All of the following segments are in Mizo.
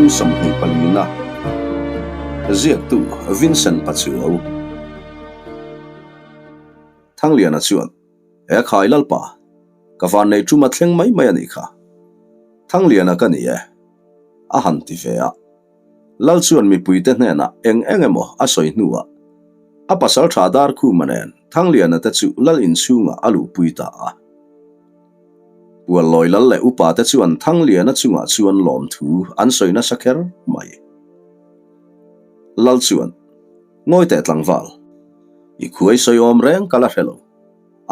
Bung 24 na Ziaktu Vincent Pachuau Thangliana chuan He khai Lalpa ka van nei ṭuma thleng mai mai a nih kha. Thangliana ka ni e a han ti ve a. Lal chuan mipuite hnenah eng eng emaw a sawi hnuah a pasal tha Darkhuma nen Thangliana te chu Lal inchhungah a luhpui ta a. Puallawi Lal leh upa te chuan Thangliana chungah chuan lawmthu an sawi nasa kher mai. Lal chuan, Ngawi teh tlangval, i khuai sawi awm reng ka la hre lo,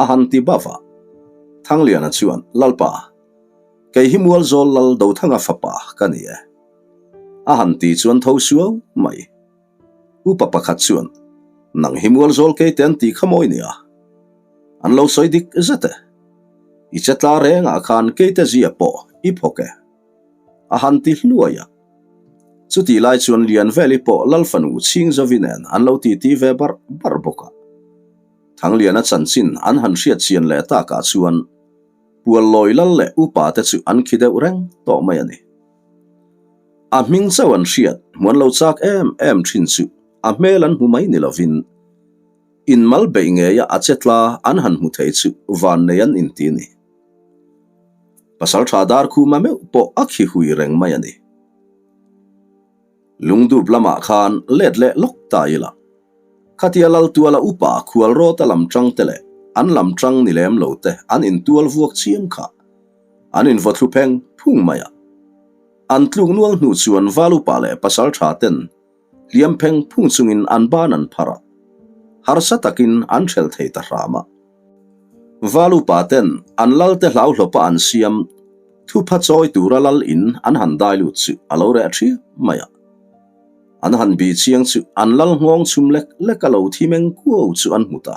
a han ti bava. Thangliana chuan, Lalpa, kei hi Mualzawl Lal Dothanga fapa ka ni e. A han ti chuan tho suau mai. Upa pakhat chuan, Nang hi Mualzawl keite an tih kha mawi nia. An lo sawi dik zet e. I che tla rengah khan keite zia pawh i phawk e. A han ti hluai a. Chutih lai chuan Lianveli pawh Lalfanu Chhingzovi nen an lo titi ve barh barh bawk a. Thangliana chanchin an han hriat chian leh takah chuan Puallawi lal leh upa te chu an khi deuh reng tawh mai a ni. A hming chauh an hriat hmuan lo chak em em thin chu a hmel an hmu mai ni lovin inmal beih ngeia a che tla an han hmu thei chu vannei an inti a ni. Pasaltha Darkhuma meuh pawh a khi hui reng mai a ni. Lungdup lamah khan let leh lawk ta ila. Khatia Laltuala upa Khualrawta lam tang te leh an lam tang ni lem lo te an intual vuak chiam kha an invaw thlu pheng phung mai a. An tluk nual hnu chuan Val upa leh pasal tha ten hliam pheng phung chungin an ban an phar a, harsa takin an hrel thei ta hram a. Val upa ten an lal te hlauhlawpa an siam thupha chawi tura lal in an han dai lut chu a lo reh thiam mai a. An han bih chiang chu an lal nghawng chhum lek lek a lo thi meng kuau chu an hmu ta.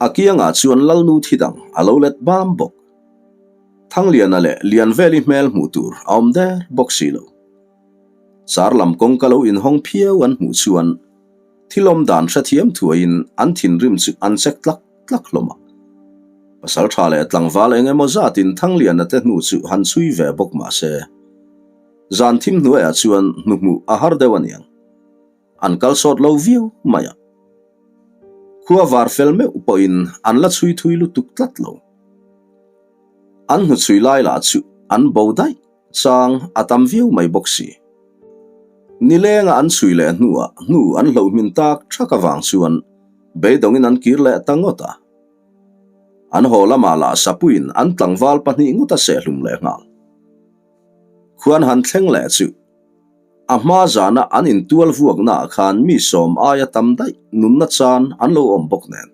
A kiangah chuan lalnu thi dang a lo let bam bawk. Thangliana leh Lianveli hmel hmuh tur a awm der bawk si lo. Char lam kawngka lo inhawng phiau an hmuh chuan thil awm dan hrethiam thuaiin an thinrim chu an chek tlak tlak hlawm a. Pasal tha leh tlangval eng emaw zatin Thangliana te hnu chu han chhui ve bawk mah se, zan thim hnuaiah chuan hnuhmuh a har deuh aniang. An kal sawt lo viau mai a. Khua var fel meuh pawhin an la chhui thui lutuk tlat lo. An hnuchhui lai lah chu an bo daih chang a tam viau mai bawk si. Nilenga an chhui leh hnuah hnu an hloh hmin tak thak avang chuan beidawngin an kir leh ta ngawt a. An haw lamah lah sapuiin an tlangval pahnih ngawt a sehhlum leh nghal. Khuan han thleng leh chu a hma zana an intual vuaknaah khan mi sawm aia tam daih nunna chan an lo awm bawk nen.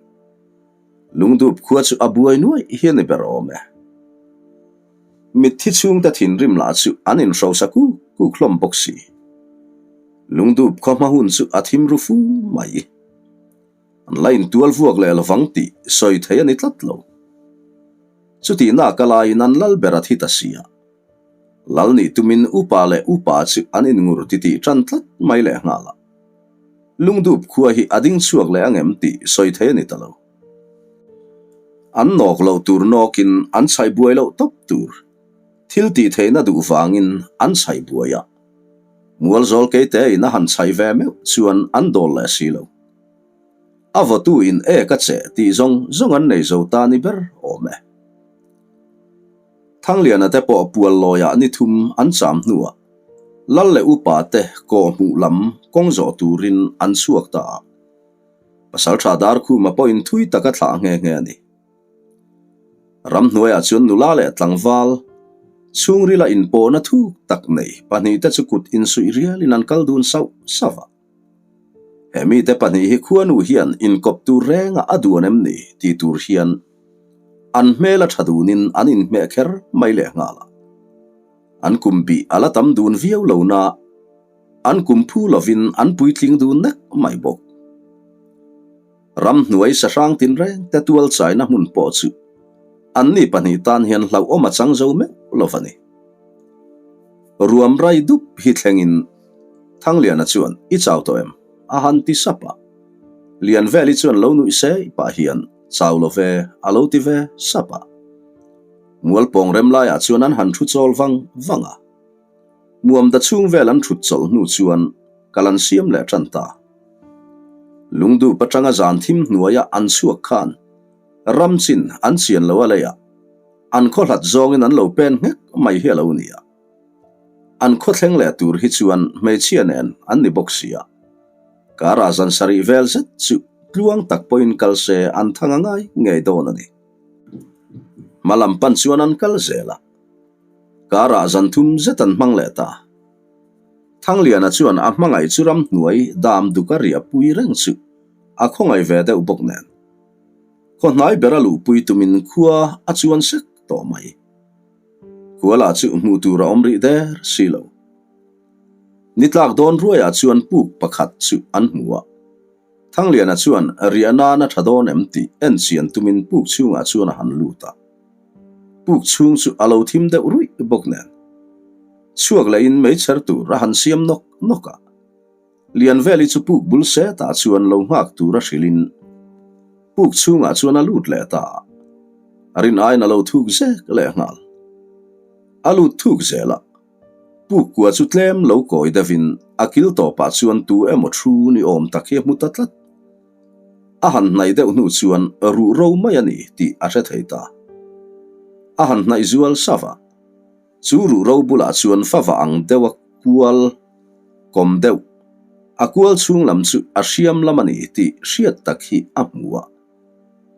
Lungdup khua chu a buai nuaih hi a ni ber awm e. Mitthi chhungte thinrim lah chu an inhrosa kuk kuk hlawm bawk si. Lungdup khaw hma hun chu a thim ru fu mai. An la intual vuak leh lovang tih sawi thei a ni tlat lo. Chutihna ka laiin an lal ber a thi ta si a. Lal nih tumin upa leh upa chu an inngur titih tan tlat mai leh nghal a. Lungdup khua hi a ding chhuak leh angem tih sawi thei a ni ta lo. An nawk loh tur nawkin an chhaih buai loh tawp tur thil tih theihna duh vangin an chhaih buai a. Mualzawl keite in a han chhaih ve meuh chuan an dawl leh si lo. A vawtu in e ka che tih zawng zawng an nei zo ta ni ber awm e. Thangliana te pawh pual lawiah ni thum an cham hnuah Lal leh upa te kawhhmuh lam kawng zawh turin an chhuak ta a. Pasaltha Darkhuma pawhin thui taka thlah nghe nghe a ni. Ramhnuaiah chuan nula leh tlangval chhungrila inpawhna thuk tak nei pahnihte chu kut insuih rialin an kal dun sauh sauh a. He mite pahnih hi khuanu hian inkawp tur renga a duan em ni tih tur hian an hmel a tha dunin an inhmeh kher mai leh nghal a. An kum bih a la tam dun viau lo na, an kum phu lovin an puitling dun nek mai bawk. Ramhnuai sahrang tinreng te tual chaina hmun pawh chu anni pahnih tan hian hlauhawm a chang zo meuh lo va ni. Ruam rai dup hi thlengin Thangliana chuan i chau tawh em? a han ti sap a. Lianveli chuan lo nuih sei pah hian chau lo ve a lo ti ve sap a. Mualpawng rem laiah chuan an han thu chawl vang vang a. Muamda chhung vel an thut chawlh hnu chuan kal an siam leh tan ta. Lungdup atanga zan thim hnuaia an chhuak khan ram chin an chian lo a leiah an khaw hlat zawngin an lo pen nghek mai hi a lo ni a. An khaw thleng leh tur hi chuan hmeichhia nen an ni bawk si a. Karah zan sarih vel zet chu tluang tak pawhin kal se an thang a ngai ngei dawn a ni. Hma lam pan chuan an kal zel a. Karah zan thum zet an hmang leh ta. Thangliana chuan a hmangaih chu ramhnuai dam duk a riah pui reng chu a khawngaih ve deuh bawk nen. Khaw hnai ber a luhpui tumin khua a chuan sek tawh mai. Khua lah chu hmuh tur a awm rih der si lo. Ni tlak dawn ruaiah chuan puk pakhat chu an hmu a. Thangliana chuan riah nan a tha dawn em tih enchian tumin puk chhungah chuan a han lut a. Puk chhung chu a lo thim deuh ruih bawk nen. Chhuak lehin meichher tur a han siam nawk nawk a. Lianveli chu puk bul setah chuan lo nghak tur a hrilhin puk chhungah chuan a lut leh ta a. A rin aiin a lo thuk zek leh nghal. A lut thuk zel a. Puk kua chu tlem lo kawi deuhin a kil tawpah chuan tu emaw thu ni awm tak hi a hmu ta tlat. A han hnaih deuh hnu chuan ruh ro mai a ni tih a hre thei ta. A han hnaih zual sava. Chu ruh ro bulah chuan fava ang deuha kual kawm deuh, a kual chhung lam chu a hriam lam a ni tih hriat tak hi a hmu a.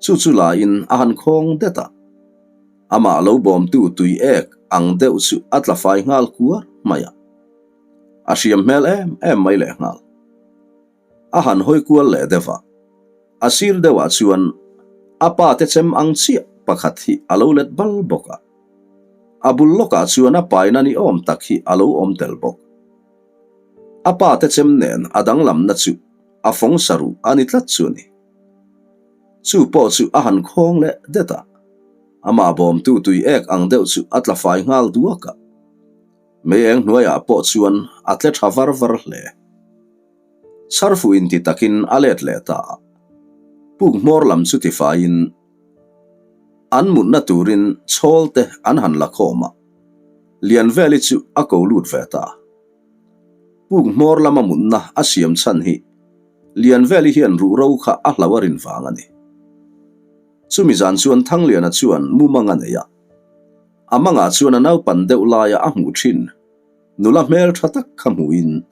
Chu chu laiin a han khawng det a. Amah lo bawmtu tui ek ang deuh chu a tla fai nghal kuar mai a. A hriam hmel em em mai lehnghal. A han hawi kual leh deuh a, a sir deuhah chuan a pa te chem ang chiah pakhat hi a lo let bal bawk a. A bul lawkah chuan a paina ni awm tak hi a lo awm tel bawk. A pa te chem nen a danglamna chu a fawng saruh a ni tlat chu a ni. Chu pawh chu a han khawng leh det a, amah bawmtu tui ek ang deuh chu a tla fai nghal duak a. Mei eng hnuaiah pawh chuan a tle tha var var hle. Chharfu inti takin a let leh ta a. Puk hmawr lam chu tifaiin an mutna turin chhawl te an han la khawm a, Lianveli chu a ko lut ve ta. Puk hmawr lama mutna a siam chhan hi Lianveli hian ruhro kha a hlau a rin vang a ni. Chumi zan chuan Thangliana chuan mumang a nei a. A mangah chuan a naupan deuh laia a hmuh thin nula hmel tha tak kha hmuhin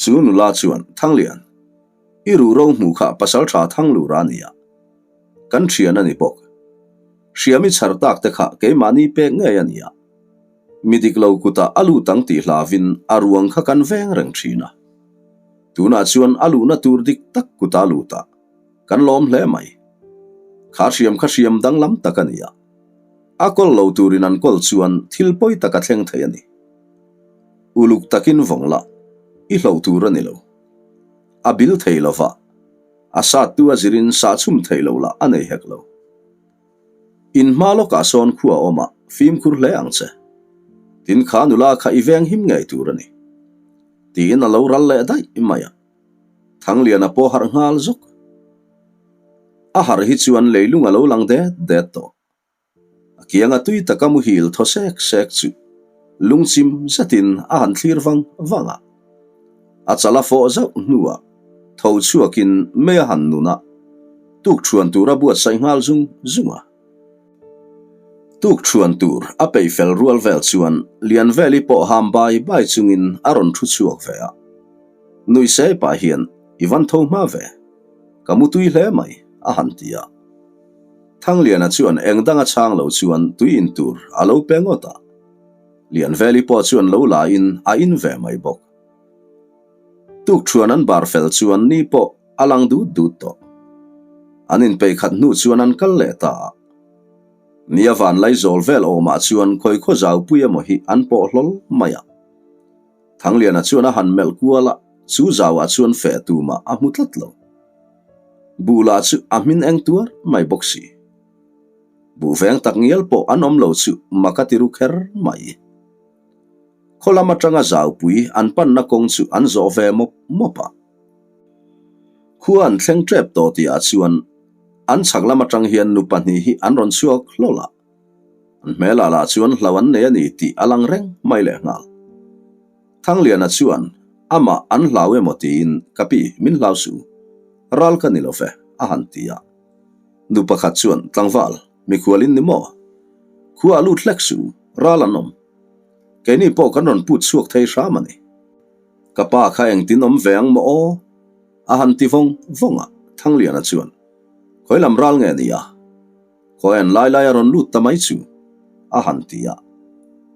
chu nula chuan, Thanglian, i ruhro hmuh kha pasal tha Thanglura a nia. Kan thian a ni bawk. Hriam i chhar tak te kha keimahni pek ngei a nia. Mi dik lo kutah a lut ang tih hlavin a ruang kha kan veng reng thin a. Tunah chuan a luhna tur dik tak kuta lut a, kan lawm hle mai. Kha hriam kha hriam danglam tak a nia. A kawl lo turin an kawl chuan thil pawi tak a thleng thei a ni. Uluk takin vawng la, i hloh tur a ni lo. A bil thei lo va, a sattu a zirin sahchhum thei lo lah a nei hek lo. In hma lawkah sawn khua a awm a, fimkhur hle ang che. Tin kha nula kha i veng him ngei tur a ni. Tiin a lo ral leh daih mai a. Thangliana pawh harh nghal zawk. A harh hi chuan leilung a lo lang det det tawh. A kianga tui taka muhil thaw sek sek chu lungchim zetin a han thlir vang vang a. A chal a fawh zauh hnuah tho chhuakin mei a han nun a, tukṭhuan tur a buatsaih nghal zung zung a. Tukṭhuan tur a peih fel rual vel chuan Lianveli pawh ham bai bai chungin a rawn thu chhuak ve a. Nuihsei pah hian i van tho hma ve. Ka mu tui hle mai, a han ti a. Thangliana chuan eng danga chhang lo chuan tui in tur a lo pe ngawt a. Lianveli pawh chuan lo la in a in ve mai bawk. Tukṭhuan an bar fel chuan ni pawh a lang dut dut tawh. An inpeih khat hnu chuan an kal leh ta a. Ni a van laizawl vel awmah chuan khawi khaw zaupui emaw hi an pawh hlawl mai a. Thangliana chuan a han melh kual a, chu zauah chuan feh tumah a hmu tlat lo. Buh lah chu a hmin eng tuar mai bawk si. Buh veng tak ngial pawh an awm lo chu mak a ti ru kher mai. Khaw lam atanga zaupui an panna kawng chu an zawh ve mawp mawp a. Khua an thleng tep tawh tihah chuan an chhak lam atang hian nu pahnih hi an rawn chhuak hlawl a. An hmelah lah chuan hlo an nei a ni tih a lang reng mai lehnghal. Thangliana chuan amah an hlau emaw tiin ka pi min hlau suh u, ral ka ni lo ve a han ti a. Nu pakhat chuan tlangval, mikhual in ni maw? Khua a lut hlek suh u, ral an awm. Keini pawh kan rawn put chhuak thei hram a ni. Ka pa kha engtin awm ve ang maw aw? A han ti vawng vawng a, Thangliana chuan, Khawi lam ral nge ni a? Khawi an lai lai a rawn lut ta mai chu, a han ti a.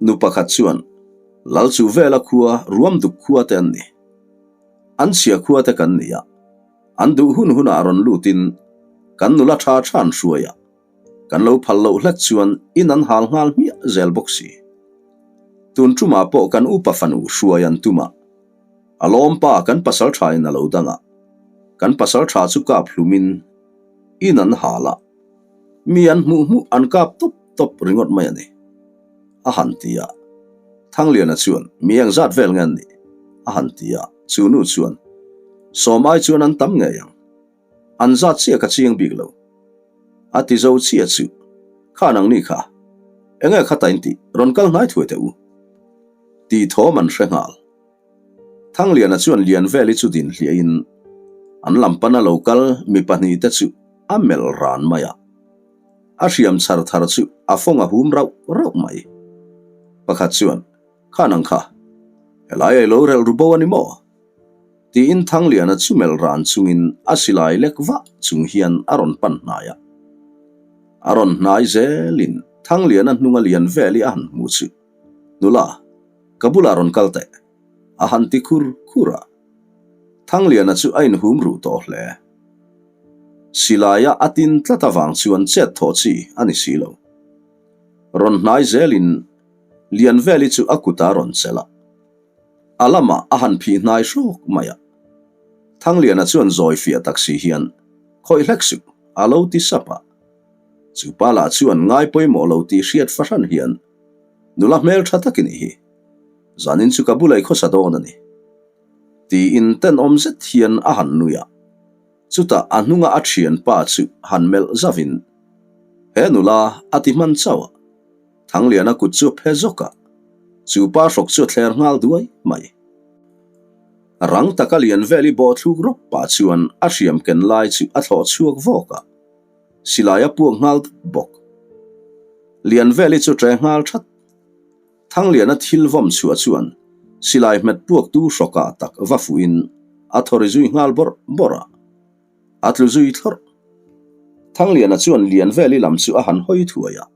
Nu pakhat chuan, Lal chu vela khua ruam duk khua te an ni. An chhia khua te kan ni a. An duh hun hunah rawn lutin kan nula tha tha an hruai a. Kan lo phal loh hlek chuan in an hal nghal hmiah zel bawk si. Tun tumah pawh kan upa fanu hruai an tum a, a lawmpa kan pasal tha in a lo dang a, kan pasal tha chu kap hlumin in an hal a, mi an hmuh hmuh an kap tawp tawp ringawt mai a ni, a han ti a. Thangliana chuan, Mi engzat vel nge an nih? a han ti a, chu nu chuan, Sawm ai chuan an tam ngei ang. An zat chiah ka chiang bik lo. A ti zo chiah chu, Kha nangni kha, enge khata in tih, rawn kal hnai thuai teh u. Tih thawm an hre nghal. Thangliana chuan Lianveli chu din hliahin an lam pana lo kal mi pahnihte chu a melh ran mai a. A hriam chhar thar chu a fawng a hum rauh rauh mai. Pakhat chuan, Kha nang kha, helai a i lo relh ru bo a ni maw? Tiin Thangliana chu melh ran chungin a silai lek vah chung hian a rawn pan hnai a. A rawn hnai zelin Thangliana hnunga lian vel hi a han hmu chu, Nula, ka bulah rawn kal teh, a han ti khur khur a. Thangliana chu a inhum ruh tawh hle. Silaia a tin tlat avang chuan chet thawh chi a ni si lo. Rawn hnai zelin Lianveli chu a kut a rawn chelh a. A lamah a han phih hnai hrawk mai a. Thangliana chuan zawi fiah tak si hian, Khawih hlek suh, a lo ti sap a. Chu pa lah chuan ngai pawimawh lo tih hriat fahran hian, Nula hmel tha tak i nih hi. Zanin chu ka bulei khawsa dawn a ni. Tiin tenawm zet hian a han nui a. Chutah a hnunga a thianpa chu han melh zauhin, He nula, a ti hman chauh a. Thangliana kut chu a phe zawk a, chu pa hrawk chu a thler nghal duai mai. Rang taka lian vel i bawh thluk rawp pah chuan a hriam ken lai chu a thlawh chhuak vawk a, silai a puak nghal dup bawk. Lian vel i chu ṭe nghal that. Thangliana thil vawm chhuah chuan silai hmet puak tu hrawkah tak va fuhin a thaw ri zui nghal bawrh bawrh a, a tlu zui thlawrh. Thangliana chuan lian vel i lam chu a han hawi thuai a.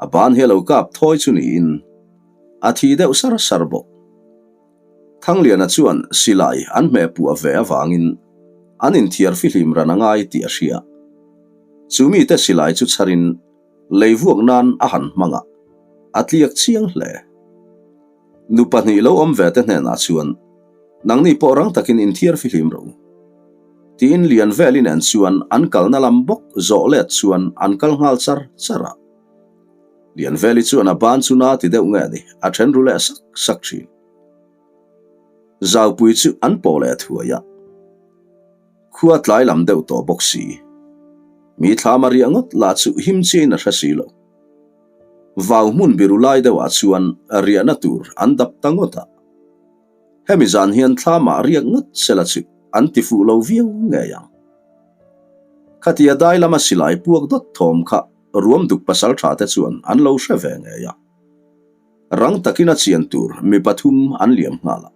A ban hi a lo kap thawi chu niin a thi deuh sar sar bawk. Thangliana chuan silai an hmeh puah ve avangin an inthiar fihlim ran a ngai tih a hria. Chu mite silai chu chharin lei vuak nan a han hmang a, a tliak chiang hle. Nu pahnih lo awm ve te hnenah chuan nangni pawh rang takin inthiar fihlim rawh u. Tiin lian velin en chuan an kalna lam bawk zawh let chuan an kal nghal char char a. Lian veli chuan a ban chu na ti deuh nge ni, a then ru leh sak sak thin. Zaupui chu an pawh leh thuai a. Khua tlai lam deuh tawh bawk si. Mi thlam a riah ngawt lah chu him chiain a hre si lo. Vau hmun biru lai deuhah chuan riahna tur an dap ta ngawt a. Hemi zan hian thlamah riak ngawt sela chu an ti fuh lo viau ngei ang. Khatia dai lama silai puak dawt thawm kha ruam duk pasal tha te chuan an lo hre ve ngei a. Rang takin a chian tur mi pathum an liam nghal a.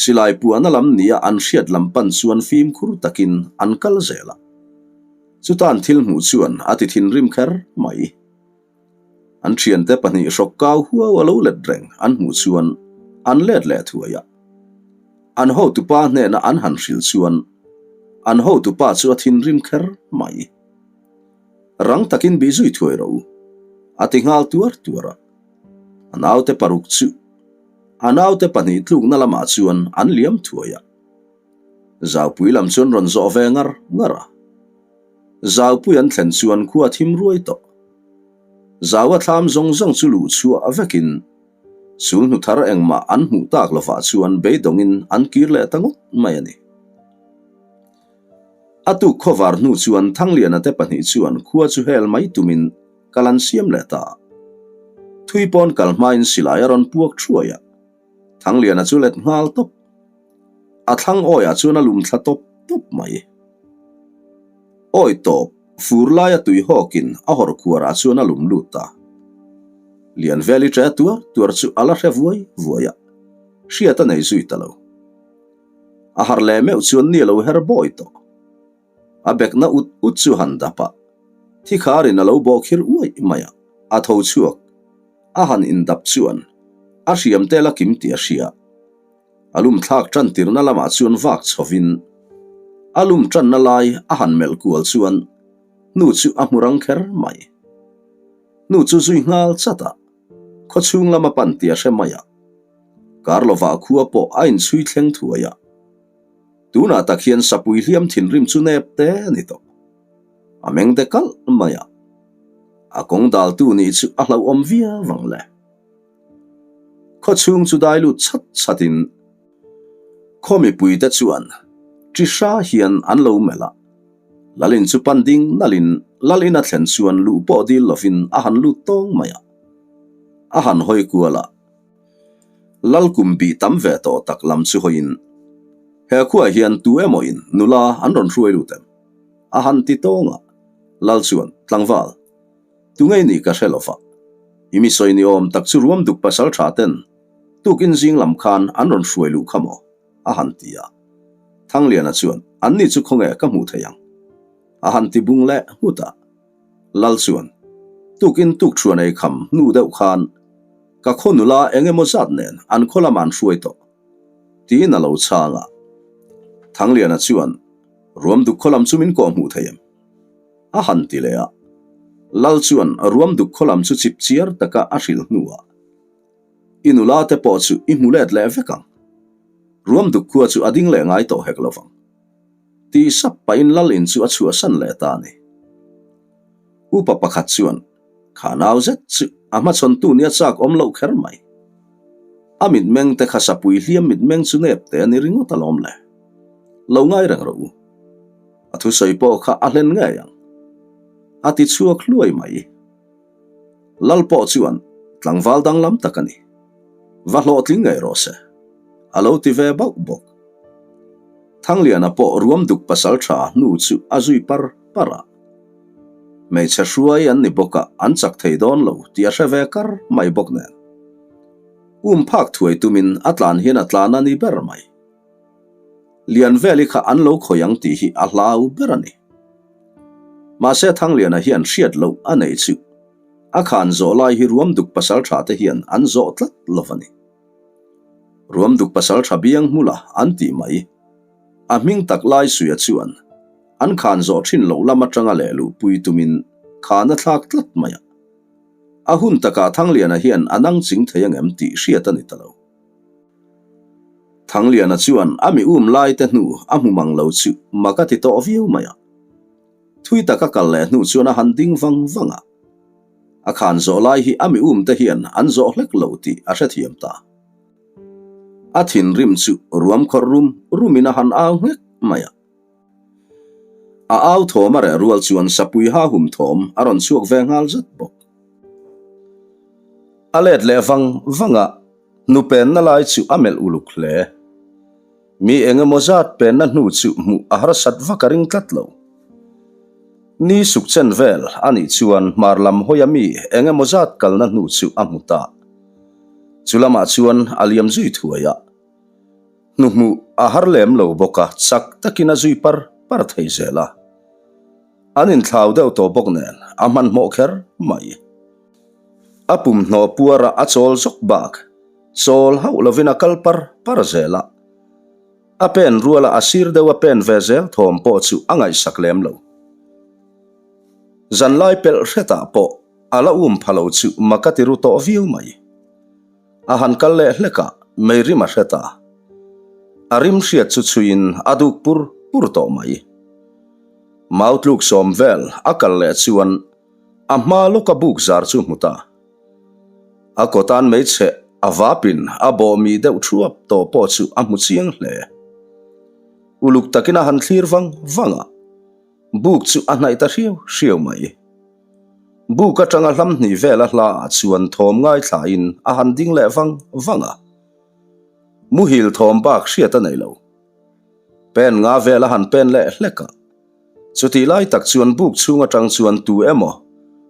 Silai puahna lam nia an hriat lam pan chuan fimkhur takin an kal zel a. Chutan thil hmuh chuan a ti thinrim kher mai. An thiante pahnih hrawk kau huau a lo let reng an hmuh chuan an let leh thuai a. An hotupa hnena an han hrilh chuan an hotupa chu a thinrim kher mai. Rang takin bih zui thuai rawh u, a ti nghal tuar tuar a. A naute paruk chu a naute pahnih tlukna lamah chuan an liam thuai a. Zaupui lam chuan rawn zawh ve ngar ngar a. Zaupui an thlen chuan khua thim ruai tawh. Zaua thlam zawng zawng chu luh chhuah vekin sul hnu thar engmah an hmuh tak lovah chuan beidawngin an kir leh ta ngawt mai a ni. A tuk khawvar hnu chuan Thangliana te pahnih chuan khua chu hel mai tumin kal an siam leh ta. Thui pawn kal hmain silai a rawn puak thuai a. Thangliana chu let nghal tawp. A thlang awiah chuan a lum thla tawp tawp mai. Awi tawp, fur laia tui hawkin a hawr khuarah chuan a lum lut ta. Lianveli ṭe tuar tuar chu a la hre vuai vuai a, hriat a nei zui ta lo. A harh leh meuh chuan ni a lo her bawi tawh. A bekna ut ut chu han dap a, thikharin a lo bawhkhir uaih mai a, a tho chhuak. A han indap chuan a hriam te la kim tih a hria. A lum thlak tan tirna lamah chuan vak chhovin a lum tanna lai a han melh kual chuan hnu chu a hmu rang kher mai. Hnu chu zui nghal chat a, khawchhung lama pan tih a hre mai a. Kar lovah khua pawh a inchhui thleng thuai a. Tunah tak hian sapui hliam thinrim chu nep te a ni tawh. A meng de kalh mai a. A kawng daltu nih chu a hlauhawm viau ang le. Khawchhung chu dai lut chhat chhatin khaw mipuite chuan ṭi hra hian an lo melh a. Lalin chu pan ding nalhin Lalin a thlen chuan luh pawh dil lovin a han lut tawng mai a. A han hawi kual a. Lal kum bih tam ve tawh tak lam chu hawiin he khuaah hian tu emawin nula an rawn hruai lut em? A han ti tawng a. Lal chuan, Tlangval, tungei nih ka hre lova, i mi sawi ni awm tak chu ruam duk pasal tha ten tukin zing lam khan an rawn hruai luh kha maw? a han ti a. Thangliana chuan, An ni chu khawnge ka hmuh thei ang? a han ti bung leh nghut a. Lal chuan, Tukin tuk thuan ei kham hnu deuh khan ka khaw nula eng emaw zat nen an khaw lamah an hruai tawh, tiin a lo chhang a. Thangliana chuan, Ruam duk khaw lam chu min kawh hmuh thei em? A han ti leh a. Lal chuan ruam duk khaw lam chu chip chiar taka a hrilh hnuah, I nula te pawh chu i hmu let leh vek ang. Ruam duk khua chu a ding leh ngai tawh hek lovang. Tih sap pahin Lal in chu a chhuahsan leh ta a ni. Upa pakhat chuan Kha nau zet chu a hmachhawntu nia chak awm loh kher mai. A mitmeng te kha sapui hliam mitmeng chu nep te a ni ringawt alawm le. Lo ngai reng rawh u. A thusawi pawh kha a hlen ngei ang. A ti chhuak hluai mai. Lal pawh chuan tlangval danglam tak a ni. Va hlawhtling ngei rawh se. A lo ti ve bauh bawk. Thangliana pawh ruam duk pasal tha hnu chu a zui par par a. Hmeichhe hruai an ni bawk a, an chak thei dawn lo tih a hre ve kar mai bawk nen. Um phak thuai tumin a tlan hian a tlan a ni ber mai. Lianveli kha an lo khawih ang tih hi a hlau ber a ni. Mahse Thangliana hian hriat loh a neih chu a khan zawh lai hi Ruamduk pasaltha te hian an zawh tlat lo a ni. Ruamduk pasaltha biang hmula an tih mai. A hming tak lai suia chuan an khan zawh thin loh lam atanga leh luhpui tumin khan a thlak tlat mai a. A hun takah Thangliana hian a nang ching thei angem tih hriat a ni ta lo. Thangliana chuan a mi um lai te hnu a hmu mang lo chu mak a ti tawh viau mai a. Thui taka kal leh hnu chuan a han ding vang vang a. A khan zawh lai hi a mi um te hian an zawh hlek lo tih a hrethiam ta. A thinrim chu ruam khawrh rum rumin a han au nghek mai a. A au thawm a reh rual chuan sapui ha hum thawm a rawn chhuak ve nghal zat bawk. A let leh vang vang a, hnu penna lai chu a melh uluk hle. Mi eng emaw zat penna hnu chu hmuh a harsat vak a ring tlat lo. Ni suk chen vel a nih chuan hmar lam hawia mi eng emaw zat kalna hnu chu a hmu ta. Chu lamah chuan a liam zui thuai a. Hnuhmuh a har lem lo bawk a, chak takin a zui par par thei zel a. An inthlau deuh tawh bawk nen a hmanhmawh kher mai. A pumhnaw puara a chawl zawk bak, chawl hauh lovin a kal par par zel a. A pen ruala a sir deuh a pen ve zel thawm pawh chu a ngaihsak lem lo. Zanlai pelh hretah pawh a la um pha lo chu mak a ti ru tawh viau mai. A han kal leh hlek a, mei rim a hre ta. A rim hriat chu chhuiin a duk pur pur tawh mai. Mau tluk sawm vel a kal leh chuan a hma lawka buk zar chu hmu ta. A kawtan meichhe a vapin a bawhmi deuh thuap tawh pawh chu a hmu chiang hle. Uluk takin a han thlir vang vang a, buk chu a hnaih ta hriau hriau mai. Buk atanga hlam hnih vela hla ah chuan thawm ngaithlain a han ding leh vang vang a. Muhil thawm bak hriat a nei lo. Pen nga vel a han pen leh hlek a. Chutih lai tak chuan buk chhung atang chuan tu emaw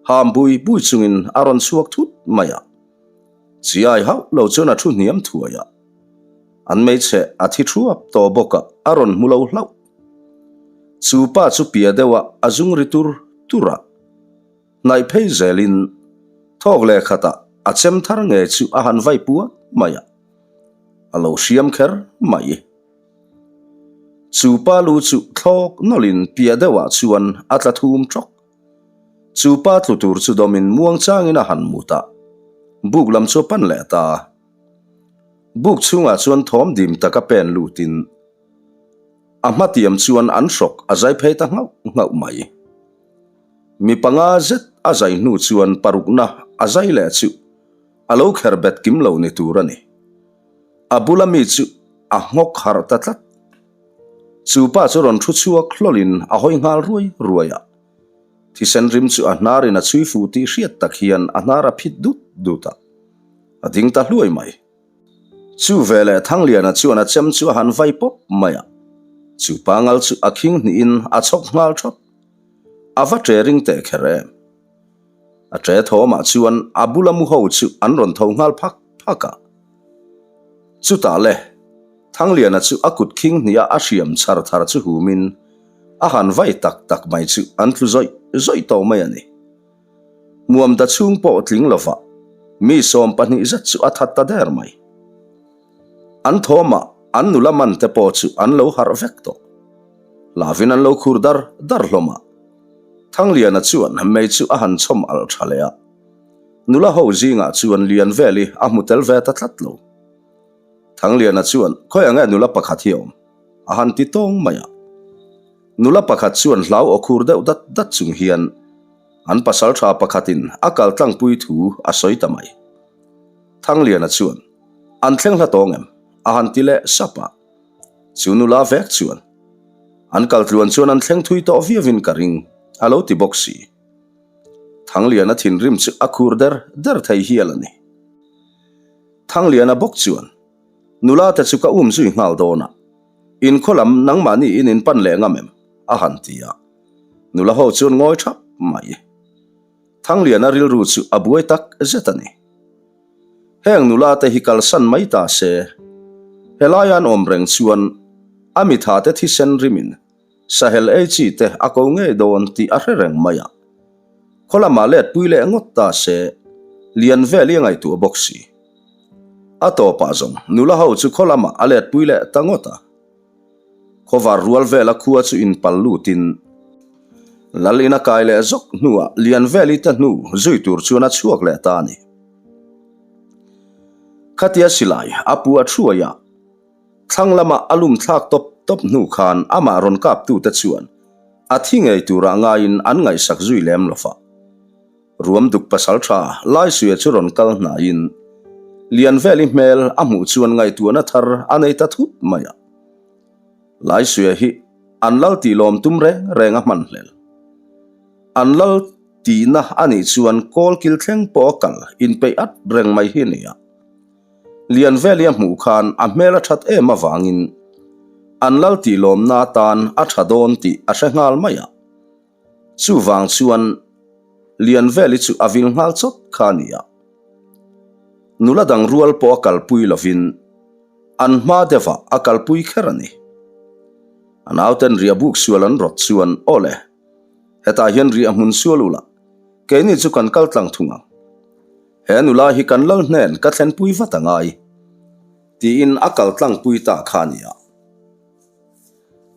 ham bui bui chungin a rawn chhuak thut mai a. Chiai hauh lo chuan a thu hniam thuai a. An hmeichhe a thi thuap tawh bawk a, a rawn hmu lo hlauh. Chu pa chu pia deuh a, a zung ri tur tur a. Hnaih phei zelin thawk leh khatah a chem thar nge chu a han vai puat mai a, a lo hriam kher mai. Chu pa lu chu thlawk nawlhin piah deuhah chuan a tla thum tawk. Chu pa tlu tur chu dawmin muangchangin a han mut a, buk lam chu a pan leh ta. Buk chhungah chuan thawm dim taka pen lutin a hmatiam chuan an hrawk a zai phei ta nghauh nghauh mai. Mi panga zet a zai hnu chuan parukna a zai leh chu a lo kher bet kim lo ni tur a ni. A bula mi chu a nghawk harh ta tlat. Chu pa chu rawn thu chhuak hlawlin a hawi nghal ruai ruai a. Thisen rim chu a hnarin a chhui fuh tih hriat tak hian a hnar a phit dut dut a. A ding ta hluai mai. Chu veleh Thangliana chuan a chem chu a han vai pawp mai a. Chu pangal chu a khing hnihin a chhawk nghal thawt. A va ṭe ring teh kher em? A ṭe thawmah chuan a bula mu ho chu an rawn tho nghal phak phak a. Chutah le, Thangliana chu a kut khing hniha a hriam chhar thar chu humin a han vai tak tak mai chu an tlu zawih zawih tawh mai a ni. Hmuam da chhung pawh tling lova mi 12 zet chu a that ta der mai. An thawmah an nula man te pawh chu an lo harh vek tawh. Hlavin an lo khur dar dar hlawm a. Thangliana chuan mei chu a han chhawm alh tha leh a. Nula ho zingah chuan lian vel hi a hmu tel ve ta tlat lo. Thangliana chuan khawi ang e nula pakhat hi a awm? a han ti tawng mai a. Nula pakhat chuan hlau aw khur deuh dat dat chung hian an pasal tha pakhatin a kal tlangpui thu a sawi ta mai. Thangliana chuan an thleng hla tawng em? a han ti leh sap a. Chu nula vek chuan an kal tluan chuan an thleng thui tawh viauin ka ring a lo ti bawk si. Thangliana thinrim chu a khur der der thei hial a ni. Thangliana bawk chuan nula te chu ka um zui nghal dawn a. In khaw lam nangmahni in in pan leh ngam em? a han ti a. Nula ho chuan ngawi thap mai. Thangliana rilru chu a buai tak zet a ni. Heng nula te hi kalsan mai ta se, helai an awm reng chuan a mitha te thisen rimin sahel ei chi te a ko ngei dawn tih a hre reng mai a. Khaw lamah let pui leh ngawt ta se, lian vel i a ngaihtuah bawk si. A tawpah zawng nula ho chu khaw lamah a let pui leh ta ngawt a. Khawvar rual vela khua chu inpal lutin Lal in a kai leh zawk hnuah Lianveli te hnu zui tur chuan a chhuak leh ta a ni. Khatia silai a pu a thuai a, thlang lama a lum thlak tawp tawp hnu khan amah rawn kaptute chuan a thi ngei turah ngaiin an ngaihsak zui lem lo va. Ruam duk pasal tha Laisuia chu rawn kal hnaiin Lianveli hmel a hmuh chuan ngaihtuahna thar a nei ta thut mai a. Laisuia hi an lal tih lawm tum reng reng a hman hlel. An lal tihna a nih chuan kawl kil thleng pawh a kal inpeih at reng mai hi a ni a. Lianveli a hmuh khan a hmel a that em avangin an lal tih lawmna atan a tha dawn tih a hre nghal mai a. Chuvang chuan Lianveli chu a vil nghal chawt kha a ni a. Nula dang rual pawh a kalpui lovin an hma deuhah a kalpui kher a ni. A nauten riah buk sual an rawt chuan aw le, hetah hian riah hmun sual ula, keini chu kan kal tlang thung ang. He nula hi kan lal hnen ka thlenpui vat a ngai, tiin a kal tlangpui ta kha a ni a.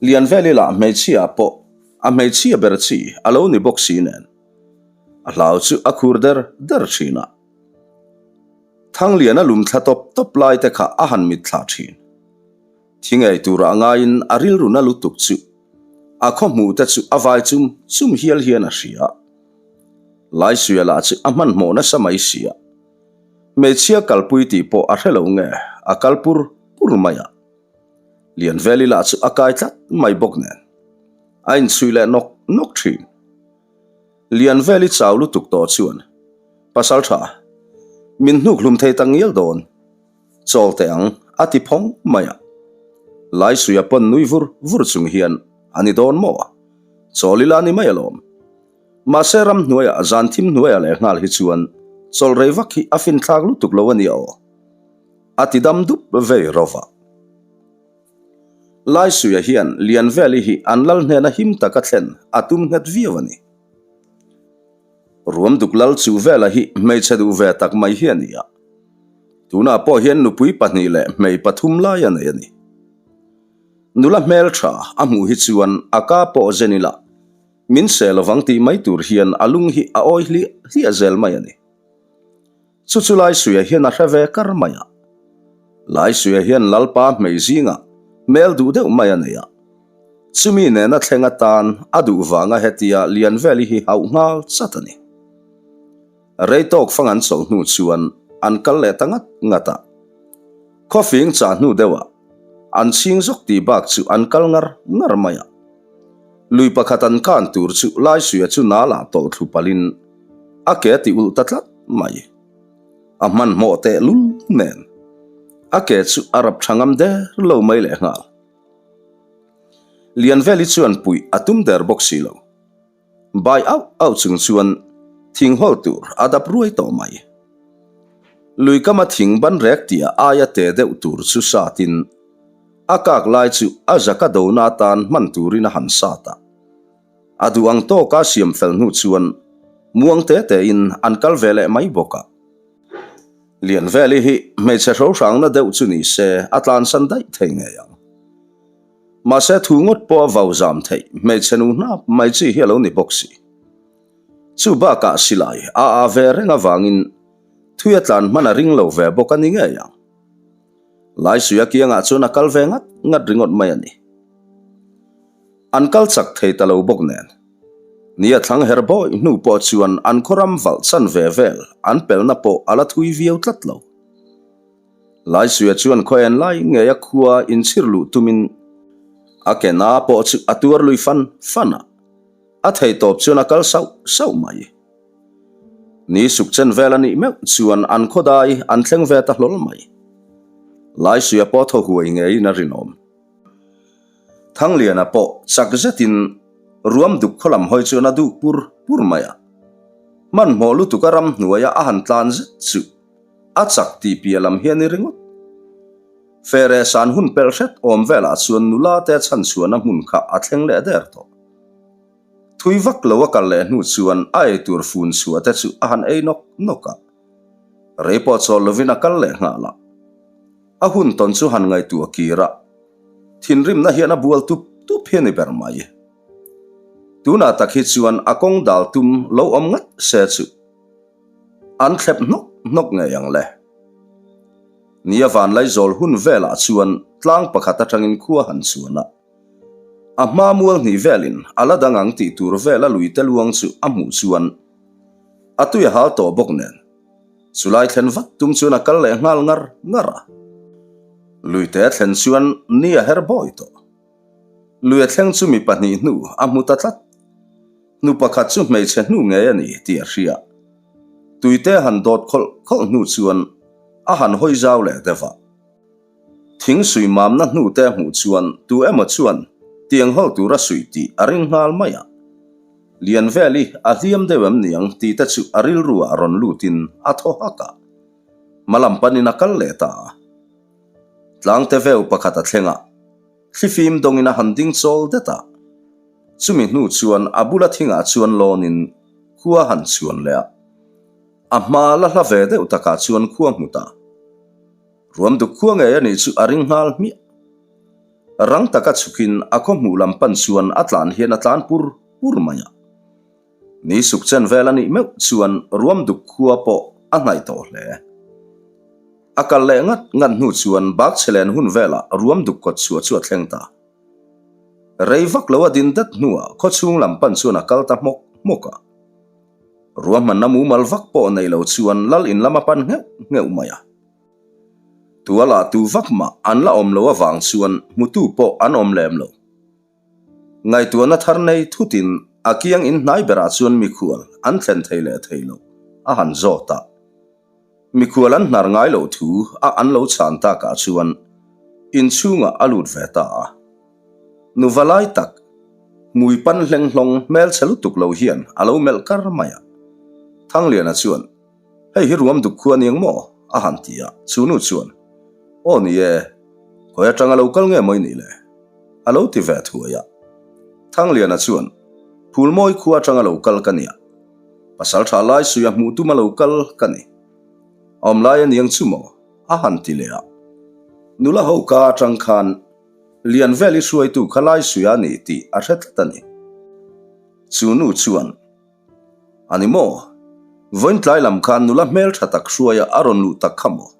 Lianveli lah hmeichhia pawh a hmeichhia ber chi a lo ni bawk si nen a hlau chu a khur der der thin a. Thangliana lum thla tawp tawp lai te kha a han mit thla thin. Thi ngei turah ngaiin a rilru na lutuk chu a khaw hmuh te chu a vai chum chum hial hian a hria. Laisuia lah chu a hmanhmawh nasa mai si a. Hmeichhia kalpui tih pawh a hre lo nge a kal pur pur mai a. Lianveli lah chu a kai tlat mai bawk nen a inchhui leh nawk nawk thin. Lianveli chau lutuk tawh chuan Pasal tha, min hnuk hlum thei tak ngial dawn, chawl teh ang. A ti phawng mai a. Laisuia pawn nui vur vur chung hian, A ni dawn maw? Chawl ila ni mai alawm. Mahse ramhnuaiah zan thim hnuaiah leh nghal hi chuan chawl rei vak hi a finthlak lutuk lo a nia aw. A ti dam dup vei rawva. Laisuia hian Lianveli hi an lal hnena him taka thlen a tum nghet viau a ni. Ruam duk lal chu vela hi hmeichhe duh ve tak mai hi a ni a. Tunah pawh hian nupui pahnih leh hmei pathum lai a nei a ni. Nula hmeltha a hmuh hi chuan a ka pawh zen ila min seh lovang tih mai tur hian a lung hi a awi hliah hliah zel mai a ni. Chu chu Laisuia hian a hre ve kar mai a. Laisuia hian Lalpa hmei zingah hmel duh deuh mai a nei a. Chumi nena thleng atan a duh vanga hetia Lianveli hi hauh nghal chat a ni. Rei tawk fang an chawlh hnu chuan an kal leh ta ngat ngat a. Khawfing chah hnu deuhah an chhing zawk tih bak chu an kal ngar ngar mai a. Lui pakhat an kan tur chu Laisuia chu nalah tawlh thlu palhin a ke a ti ulh ta tlat mai. A hmanhmawh tehlul nen a ke chu a rap tha ngam der lo mai lehnghal. Lianveli chuan puih a tum der bawk si lo. Bai auh auh chung chuan thing hawl tur a dap ruai tawh mai. Lui kama thing ban rek tia aia te deuh tur chu satin a kak lai chu a zaka dona atan hman turin a han sat a. A duh ang tawka siam fel hnu chuan muang te tein an kal ve leh mai bawk a. Lianveli hi hmeichhe hrohrangna deuh chu ni se a tlansan daih thei ngei ang. Mahse thu ngawt pawh a vau zam theih hmeichhe nu hnap mai chi hi a lo ni bawk si. Chu bakah silai a a ve reng avangin thui a tlan hman a ring lo ve bawk a ni ngei ang. Laisuia kiangah chuan a kal ve ngat ngat ringawt mai a ni. An kal chak thei ta lo bawk nen. Ni a thlang her bawi hnu pawh chuan an khawram valh chan ve vel an pelna pawh a la thui viau tlat lo. Laisuia chuan khaw en lai ngei a khua inchhir luh tumin a ke na pawh chu a tuar lui fan fan a, a thei tawp chuan a kal sauh sauh mai. Ni suk chen vel a nih meuh chuan an khawdai an thleng ve ta hlawl mai. Laisuia pawh thaw huai ngeiin a rinawm. Thangliana pawh chak zetin ruam duk khaw lam hawi chuan a duh pur pur mai a. Hmanhmawh lutuk a ramhnuaia a han tlan zet chu a chak tih piah lam hi a ni ringawt. Fere san hun pelh hret awm velah chuan nula te chhanchhuahna hmun kha a thleng leh der tawh. Thui vak lo a kal leh hnu chuan a eitur fun chhuah te chu a han ei nawk nawk a. Rei pawh chawl lovin a kal leh nghal a. A hun tawn chu han ngaihtuah kir a, thinrimna hian a bual tup tup hi a ni ber mai. Tunah tak hi chuan a kawng dal tum lo awm ngat se chu an thlep hnawk hnawk ngei ang le. Nia Vanlaizawl hun velah chuan tlang pakhat atangin khua han chuan a, a hma mual hnih velin a la dang ang tih tur vela luite luang chu a hmuh chuan a tui a hal tawh bawk nen. Chulai thlen vat tum chuan a kal leh nghal ngar ngar a. Luite a thlen chuan ni a her bawi tawh. Lui a thleng chu mi pahnih hnu a hmu ta tlat. Hnu pakhat chu hmeichhe hnu ngei a ni tih a hria. Tuite a han dawt khawlh khawlh hnu chuan a han hawi zau leh deuh a. Thing suih mamna hnute a hmuh chuan tu emaw chuan tiang hawl tur a suih tih a ring nghal mai a. Lianveli a hliam deuh em niang tih te chu a rilru ah rawn lutin a thaw hak a. Hma lam panin a kal leh ta a. Tlangte veu pakhat a thleng a, thlifim dawngin a han ding chawl det a. Chumi hnu chuan a bula thingah chuan lawnin khua han chhuan leh a. A hma la hla ve deuh takah chuan khua hmu ta. Ruam duk khua ngei a nih chu a ring nghal hmiah. Rang taka chhukin a khaw hmuh lam pan chuan a tlan hian a tlan pur pur mai a. Ni suk chen vel a nih meuh chuan ruam duk khua pawh a hnaih tawh hle. A kal leh ngat ngat hnu chuan bak chhe len hun velah ruam duk kawt chhuah chu a thleng ta. Rei vak lo a din dat hnuah khaw chhung lam pan chuan a kal ta hmawk hmawk a. Ruahmanna mumal vak pawh nei lo chuan lal in lam a pan ngheuh ngheuh mai a. Tualah tu vak mah an la awm lo avang chuan hmutu pawh an awm lem lo. Ngaihtuahna thar nei thutin a kiang in hnai berah chuan mikhual an thlen thei leh thei lo a han zawt a. Mikhual an hnar ngai loh thu a an lo chhan takah chuan. Inchhungah a lut ve ta a. Nu valai tak, hmui pan hlenghlawng hmelchhe lutuk lo hian a lo melh kar mai a. Thangliana chuan, Hei hi ruam duk khu a niang maw? a han ti a, chu nu chuan, Aw ni e, khawi atanga lo kal nge maw i nih le? a lo ti ve thuai a. Thangliana chuan, Phulmawi khua atanga lo kal ka nia, pasal tha lai suia hmuh tuma lo kal ka ni. A awm lai a niang chu maw? a han ti leh a. Nula ho ka atang khan Lianveli hruaitu kha lai suia a ni tih a hre tlat a ni. Chu nu chuan, A ni maw? Vawiin tlai lam khan nula hmel tha tak hruaia a rawn luh tak kha maw?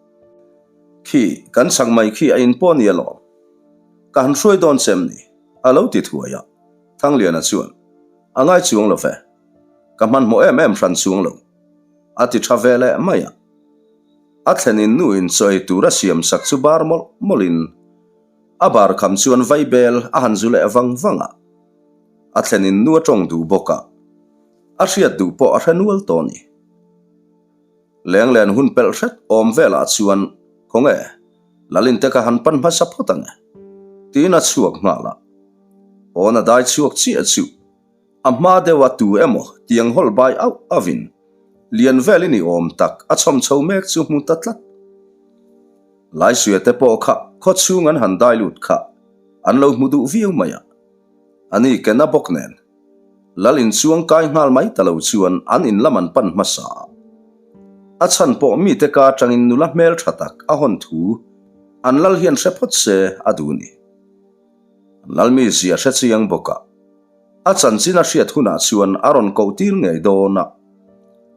Khi, kan chak mai khi a in pawh a ni alawm. Ka han hruai dawn che em ni? A lo ti thuai a. Thangliana chuan, A ngai chuang lo ve. Ka hmanhmawh em em hran chuang lo. A ti tha ve leh mai a. A thlenin nu in chaw ei tur a siam sak chu bar mawlh mawlhin a bar kham chuan vaibel a han zu leh vang vang a. A thlenin nu a tawng duh bawk a, a hriat duh pawh a hre nual tawh a ni. Lenglen hun pelh hret awm velah chuan Khawnge, Lalinte ka han pan hmasa phawt ang e, tiin a chhuak nghal a. Pawn a dai chhuak chiah chu a hma deuha tu emaw tiang hawlh bai auh auhin lian velin i awm tak a chhawm chho mek chu hmu ta tlat. Laisuia te pawh kha khawchhung an han dai lut kha an lo hmu duh viau mai a. A ni ke na bawk nen. Lal in chuang kai nghal mai ta lo chuan an in lam an pan hmasa a. A chhan pawh mite ka atangin nula hmel tha tak a hawn thu an lal hian hre phawt se a duh ni. An lal mi zia hre chiang bawk a. A chanchin a hriat hunah chuan a rawn koh tir ngei dawn a.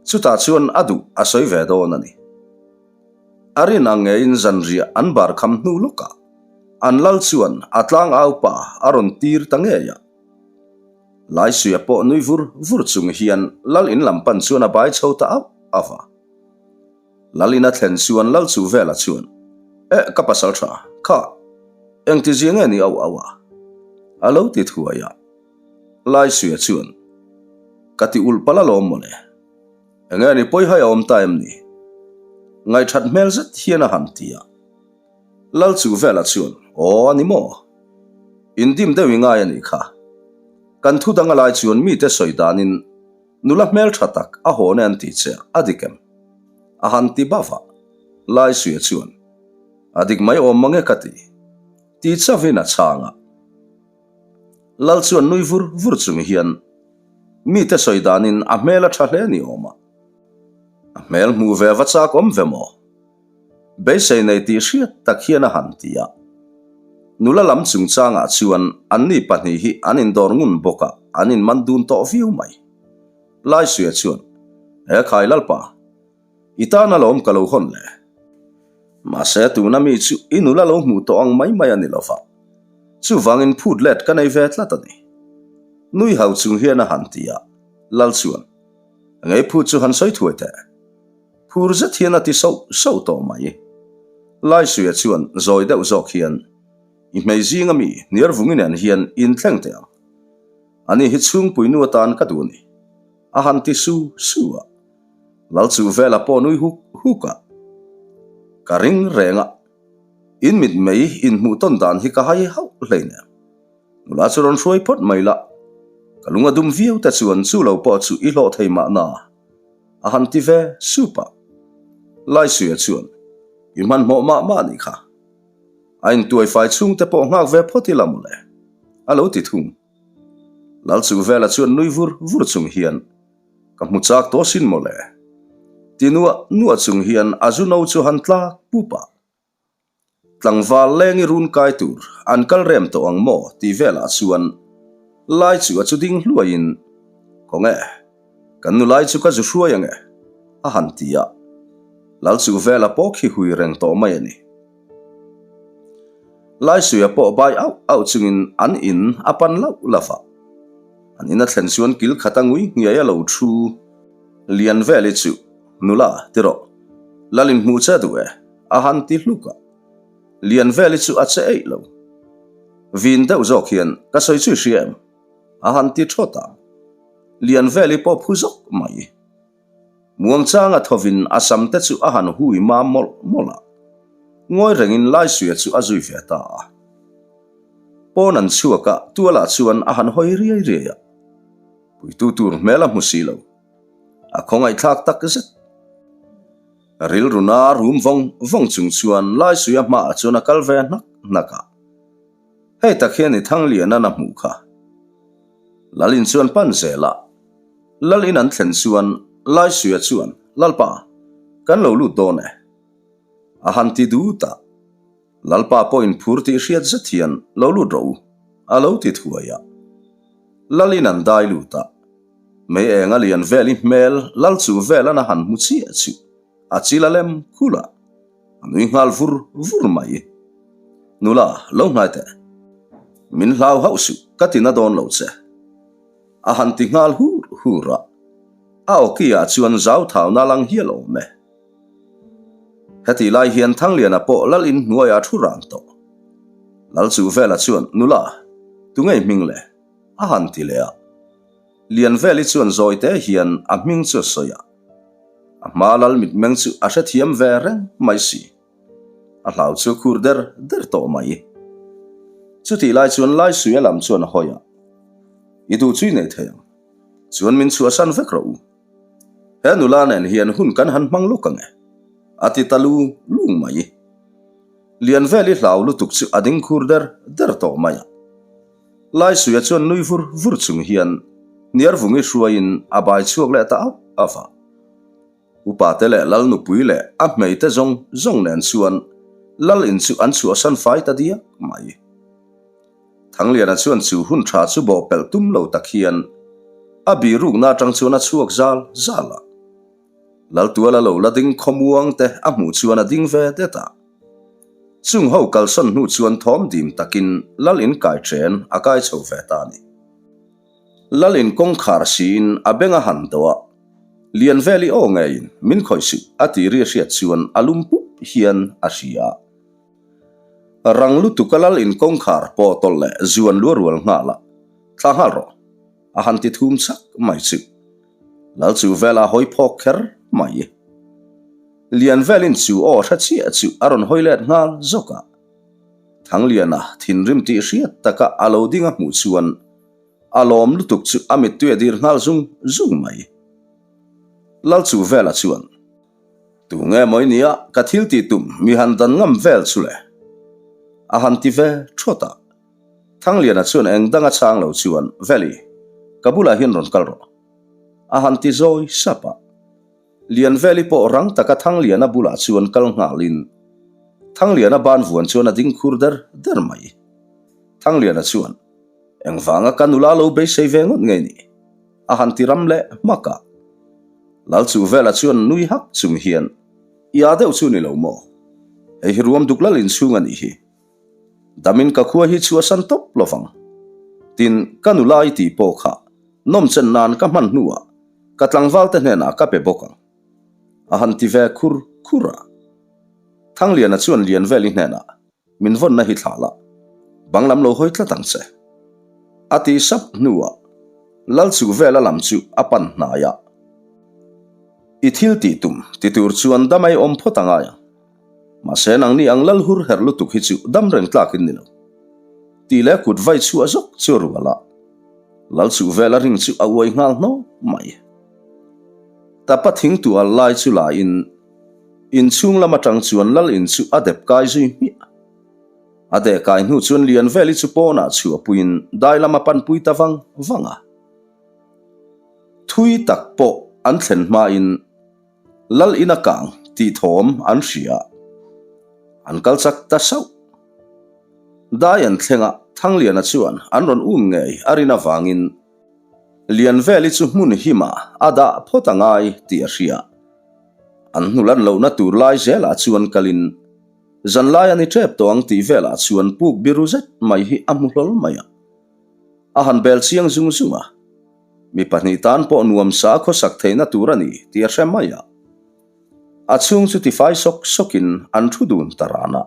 Chutah chuan a duh a sawi ve dawn a ni. A rin ang ngeiin zanriah an bar kham hnu lawkah an lal chuan a tlangau pa a rawn tir ta ngei a. Laisuia pawh nui vur vur chung hian lal in lam pan chuan a bai chho ta auh auh a. Lal in a thlen chuan lal chu vela chuan, Eh ka pasal tha, kha, engtizia nge ni auh auh a? A lo ti thuai a. Laisuia chuan, Ka ti ulh palh alawm mawle. Enge ni pawi hai a awm ta em ni? Ngaihthat hmel zet hian a han ti a. Lal chu vela chuan, Aw a ni maw? Indim deuh i ngai a nih kha. Kan thu dang a lai chuan mite sawi danin nula hmel tha tak a hawn e an ti che a dik em? A han ti bava. Laisuia chuan, A dik mai awm mange ka ti. Ti chavin a chhang a. Lal chuan nui vur vur chung hian mite sawi danin a hmel a tha hle ni awm a. A hmel hmuh ve va chak awm ve maw? Beisei nei tih hriat tak hian a han ti a. Nula lam chungchangah chuan anni pahnih hi an indawr ngun bawk a, an inman dun tawh viau mai. Laisuia chuan, He khai Lalpa, I tan alawm ka lo hawn le. Mahse tuna mi chu i nula lo hmuh tawh ang mai mai a ni lova, chuvangin phut let ka nei ve tlat a ni. Nui hau chung hian a han ti a, Lal chuan, Ngei phut chu han sawi thuai teh. Phur zet hian a ti sauh sauh tawh mai. Laisuia chuan zawi deuh zawk hian, I hmei zinga mi Hniarvungi nen hian inthleng teh ang. Ani hi chhungpuinu atan ka duh a ni. A han ti su su a. Lal chu vela pawh nui huk huk a, Ka ring reng a, in mit mei in hmuh tawn dan hi ka hai hauh hlei nen. Nula chu rawn hruai phawt mai la, ka lung a dum viau te chuan chu lo pawh chu i hlawh thei mahna, a han ti ve sup a. Laisuia chuan, I hmanhmawh mah mah nih kha, a intuaifai chhungte pawh nghak ve phawt ila mawle, a lo ti thung. Lal chu vela chuan nui vur vur chung hian, Ka hmu chak tawh sin mawle. Ti nuah nuah chung hian a zu no chu han tlak pup a. Tlangval leng i run kai tur an kal rem tawh ang maw tih velah chuan lai chu a chu ding hluaiin, Khawnge, kan nu lai chu ka zu hruai ange, a han ti a. Lal chu vela pawh khi hui reng tawh mai a ni. Laisuia pawh bai auh auh chungin an in a pan lauh lauh a. An in a thlen chuan kil khat a ngui nghiai a lo thu lian vel i chu, Nula, ti rawh. Lal in hmuh che duh e, a han ti hluk a. Lian vel i chu a che eih lo. Vin deuh zawk hian, Ka sawi chu i hria em? a han ti thawt a. Lian vel i pawh phu zawk mai. Muangchanga thovin a sam te chu a han hui mam mawlh mawlh a. Ngawi rengin Laisuia chu a zui ve ta a. Pawn an chhuak a, tualah chuan a han hawi riai riai a. Puitu tur hmel a hmu si lo. A khawngaihthlak tak zet. Rilru na rum vawng vawng chung chuan Laisuia hmaah chuan a kal ve hnak hnak a. Hei tak hian i Thanglianan a hmuh kha. Lalin chuan pan zel a. Lalin an thlen chuan Laisuia chuan, Lalpa, kan lo lut dawn e. A han ti dut a. Lalpa pawhin phur tih hriat zet hian lo lut rawh u, a lo ti thuai a. Lalin an dai lut a. Mei eng a lian vel i hmel lal chu velan a han hmu chiah chu a chil a lem khul a, a nui nghal vur vur mai. Nula, lo hnai teh. Min hlau hauh suh, ka ti na dawn lo che. A han ti nghal hur hur a. A awki ah chuan zau thauna lang hial awm e. Hetih lai hian Thangliana pawh lal in hnuaiah a thu ran tawh. Lal chu vela chuan, Nula, tunge i hming le? a han ti leh a. Lianveli chuan zawite hian a hming chu a sawi a. A hma lal mitmeng chu a hrethiam ve reng mai si. A hlau chu khur der der tawh mai. Chutih lai chuan Laisuia lam chuan a hawi a, I duh chu i nei thei ang. Chuan min chhuahsan vek rawh u. He nula nen hian hun kan han hmang lawk ang e, a ti ta lung lung mai. Lianveli hlau lutuk chu a ding khur der der tawh mai a. Laisuia chuan nui vur vur chung hian Hniarvungi hruaiin a bai chhuak leh ta auh auh a. Upate leh Lal nupui leh a hmeite zawng zawng nen chuan Lal in chu an chhuahsan fai ta diak mai. Thangliana chuan chu hun tha chu bawhpelh tum lo tak hian a birukna atang chuan a chhuak zal zal a. Laltuala lo la ding khawmuang te a hmuh chuan a ding ve det a. Chung ho kalsawn hnu chuan thawm dim takin Lal in kai then a kai chho ve ta a ni. Lal in kawngkhar siin a beng a han do a, Lianveli aw ngeiin min khawih suh a ti ri a hriat chuan a lum pup hian a hria. Rang lutuk a lal in kawngkhar pawh tawlh leh zuan lua rual nghal a, Thla nghal rawh, a han ti thum chak mai chu. Lal chu vel a hawi phawk kher mai. Lianvelin chu aw hre chiah chu a rawn hawi let nghal zawk a. Thangliana thinrim tih hriat taka a lo ding a hmuh chuan a lawm lutuk chu a mittui a dir nghal zung zung mai. Lal chu vela chuan. Tu nge mawi nia ka thil tih tum mi han dan ngam vel chu le? A han ti ve thawt a. Thangliana chuan eng danga chhang lo chuan, Veli, ka bulah hian rawn kal rawh. A han ti zawi sap a. Lianveli pawh rang taka Thangliana bulah chuan kal nghalin Thangliana ban vuan chuan a ding khur der der mai. Thangliana chuan, Engvanga ka nula lo beisei ve ngawt nge ni? A han ti ram leh hmak a. Lalchuvela chuan nui hak chung hian, I â deuh chu ni lo maw? Hei hi ruam duk lal inchhung a nih hi. Damin ka khua hi chhuahsan tawp lo vang. Tin, ka nula i tih pawh kha nawmchen nan ka hman hnuah ka tlangvalte hnenah ka pe bawk ang. A han ti ve khur khur a. Thangliana chuan Lianveli hnenah, Min vawnna hi thlah la, bang lam lo hawi tlat ang che. A ti sap hnuah Lal chu vela lam chu a pan hnai a. I thil tih tum ti tur chuan dam ai awm phawt a ngai ang. Mahse nangni ang lal hur herh lutuk hi chu dam reng tlakin ni lo. Tih leh kut vai chhuah zawk chu a rual a. Lal chu vela ring chu a uai nghal hnawk mai. Tapa thing tual lai chu la in Inchhung lam atang chuan lal in chu a dep kai zui hmiah. A deh kai hnu chuan Lianveli chu pawnah chhuahpuiin dai lam a panpui ta vang vang a. Thui tak pawh an thlen hmain lal in a kang tih thawm an hria. An kal chak ta sauh. Dai an thleng a, Thangliana chuan an rawn um ngei a rin avangin Lianveli chu hmun himah a dah phawt a ngai tih a hria. An hnulan lohna tur lai zelah chuan kalin zanlai a ni tep tawh ang tih velah chuan puk biru zet mai hi a hmu hlawl mai a. A han bel chiang zung zung a, mi pahnih tan pawh nuamsa a khawsak theihna tur a ni tih a hre mai a. A chhung chu tifai sawk sawkin an thu dun ta ran a.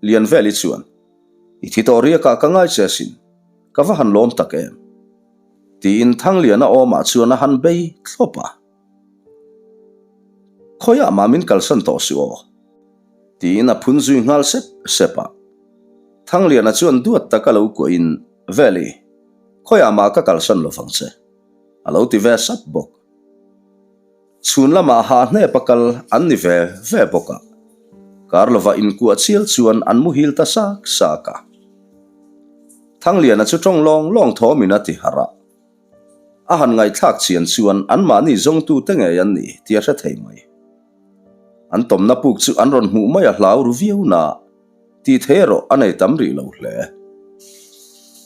Lianveli chuan, I thi tawh riakah ka ngai che asin, ka va han lawm tak em? Tiin Thangliana awmah chuan a han bei thlawp a. Khawiah mah min kalsan tawh suh aw. Tiin a phun zui nghal sep sep a. Thangliana chuan duat taka lo kuahin, Veli, khawiah mah ka kalsan lo vang che, a lo ti ve sap bawk. Chhun lamah hah hnep a kal an ni ve ve bawk a. Kar lova inkuah chial chuan an muhil ta sak sak a. Thangliana chu tawng lawng lawng thawmin a ti harh a. A han ngaihthlak chian chuan anmahni zawngtute ngei an ni tih a hre thei mai. An tawmna puk chu an rawn hmuh mai a hlau ru viau na, tih thei erawh a nei tam rih lo hle.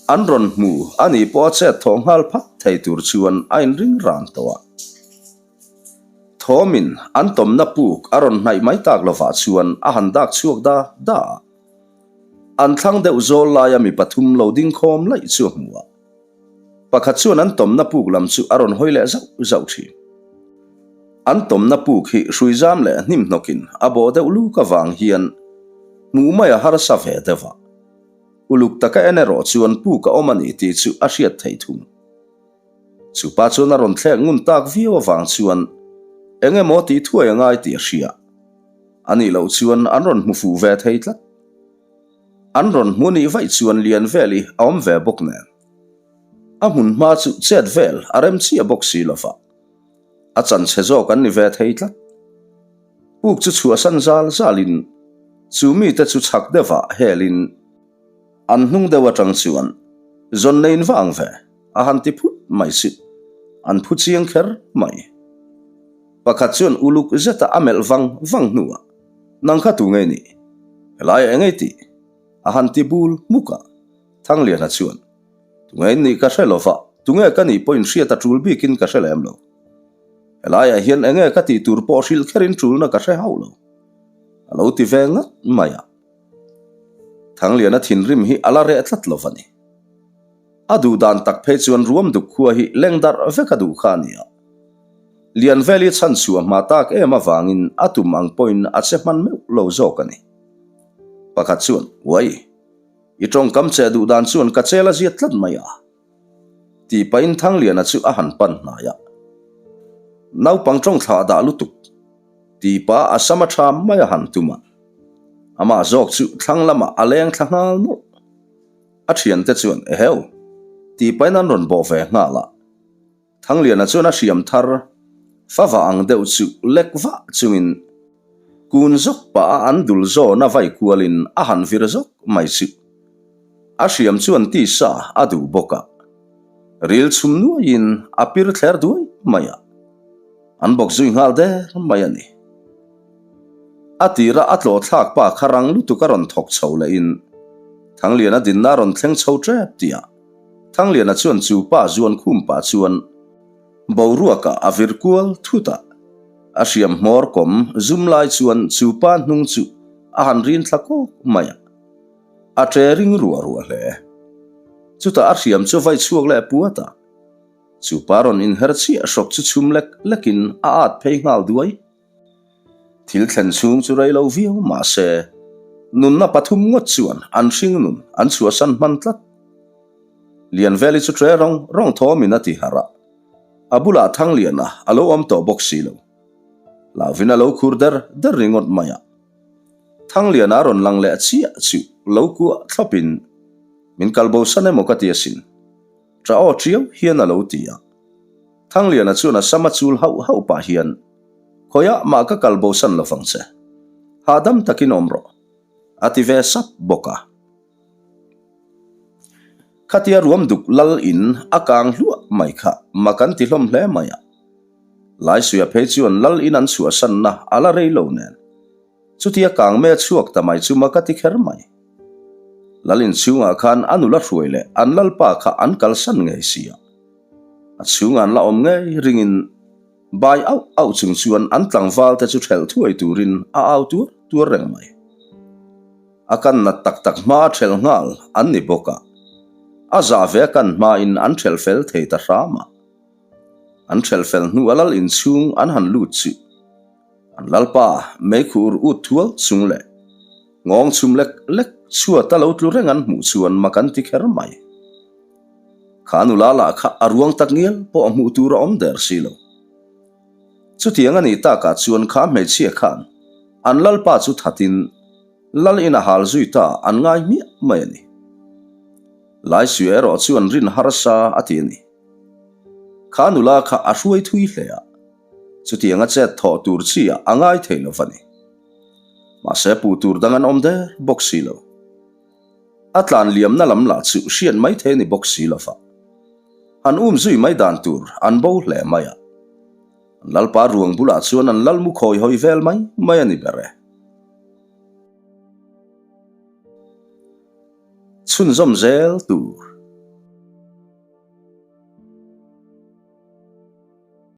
An rawn hmu a nih pawh a chet thawh nghal phat thei tur chuan a inring ran tawh a. Thawmin an tawmna puk a rawn hnaih mai tak lovah chuan a han dak chhuak da da a. An thlang deuh zawl laia mi pathum lo ding khawm laih chu a hmu a. Pakhat chuan an tawmna puk lam chu a rawn hawi leh zauh zauh thin. An tawmna puk hi hrui zam leh hnim hnawkin a bawh deuh luk avang hian hmuh mai a harsa ve deuh a. Uluk taka en erawh chuan puk a awm a ni tih chu a hriat theih thung. Chupa chuan a rawn thlek ngun tak viau avang chuan eng emaw tih thuai a ngai tih a hria. A nih loh chuan an rawn hmu fuh ve thei tlat. An rawn hmu nih vaih chuan lian vel i a awm ve bawk nen. A hmun hma chu chet vel a rem chiah bawk si lo va. A chan chhe zawk an ni ve thei tlat. Puk chu chhuahsan zal zalin chu mite chu chhak deuhah helin an hnung deuh atang chuan zawn neiin va ang ve a han ti phut mai si. An phu chiang kher mai. Pakhat chuan uluk zeta a melh vang vang hnuah Nang kha tu ngei nih? Helaiah eng ei tih? A han ti bul hmuk a. Thangliana chuan, Tu ngei nih ka hre lo va, tu nge ka nih pawhin hriat a tul bikin ka hre lem lo. Helaiah hian eng nge ka tih tur pawh hrilh kherin tulna ka hre hauh lo. A lo ti ve ngat mai a. Thangliana thinrim hi a la reh tlat lo va ni. A duh dan tak phei chuan ruam duk khua hi leng darh vek a duh kha a ni a. Lianveli chhan chhuah hma tak em avangin a tum ang pawhin a che hman meuh lo zawk a ni. Pakhat chuan, Uai, i tawngkam che duh dan chuan ka chel a ziat tlat mai a, tih pahin Thangliana chu a han pan hnai a. Naupang tawng thlah dah lutuk, tih pah a sam a tha mai a han tum a. Amah zawk chu thlang lamah a leng thla nghal nawlh. A thiante chuan, Eheu, tih pahin an rawn bawh ve nghal a. Thangliana chuan a hriam thar fava ang deuh chu lek vah chungin kun zawk pah a an dul zawn a vai kualin a han vir zawk mai chu. A hriam chuan tisa a duh bawk a, ril chhum nuaiin a pir thler duai mai a, an bawk zui nghal der mai a ni. A tira a tlawh thlak pa kha rang lutuk a rawn thawk chho lehin Thangliana dinna a rawn thleng chho tep tih a, Thangliana chuan chu pa zuan khum pah chuan boruakah a vir kual thut a, a hriam hmawr kawm zum lai chuan chu pa hnung chu a han rin thla kawk mai a, a ṭe ring ruah ruah hle. Chutah a hriam chu vai chhuak leh puat a, chu pa rawn inher chiah hrawk chu chhum lek lekin a at phei nghal duai. Thil thlen chhung chu rei lo viau mah se, nunna pathum ngawt chuan an hring nun an chhuahsan hman tlat. Lianveli chu ṭe rawng rawng thawmin a ti harh a, a bulah Thangliana a lo awm tawh bawk si lo. Hlauvin a lo khur der der ringawt mai a. Thangliana a rawn lang leh chiah chu lo kuah thlawpin, Min kalbosan emaw ka ti asin, ṭah aw ṭiau hian a lo ti a. Thangliana chuan a sam a chul hauh hauh pah hian, Khawiah mah ka kal bosan lo vang che. Hahdam takin awm rawh, a ti ve sap bawk a. Khatia ruam duk lal in a kang hluah mai kha mak an ti hlawm hle mai a. Laisuia phei chuan lal in an chhuahsanna a la rei lo nen. Chutia kang me a chhuak ta mai chu mak a ti kher mai. Lal in chhungah khan a nula hruai leh an lalpa kha an kalsan ngei si a. A chhungah an la awm ngei ringin bai auh auh chung chuan an tlangval te chu ṭhelh thuai turin a au tuar tuar reng mai. A kan nat tak tak hma a ṭhelh nghal an ni bawk a, a zah ve a kan hmain an ṭhelh fel thei ta hram a. An ṭhelh fel hnu a lal inchhung an han lut chu an lalpa meikhur ut thual chung leh nghawng chhum lek lek chhuat a lo tlu reng an hmuh chuan mak an ti kher mai. Kha nula lah kha a ruang tak ngial pawh hmuh tur a awm der si lo. Chutiang a nih takah chuan kha hmeichhia khan an lalpa chu thatin. Lal in a hal zui ta an ngai hmiah mai a ni. Laisuia erawh chu an rin harsa a ti a ni. Kha nula kha a hruai thui hle a, chutianga chet thawh tur chi ah a ngai thei lo va ni. Mahse puh tur dang an awm der bawk si lo. A tlan liamna lam lah chu hriat mai thei a ni bawk si lo va. Han um zui mai dan tur an bo hle mai a. An lalpa ruang bulah chuan an lal mu khawi hawi vel mai mai a ni ber e. Chhunzawm zel tur.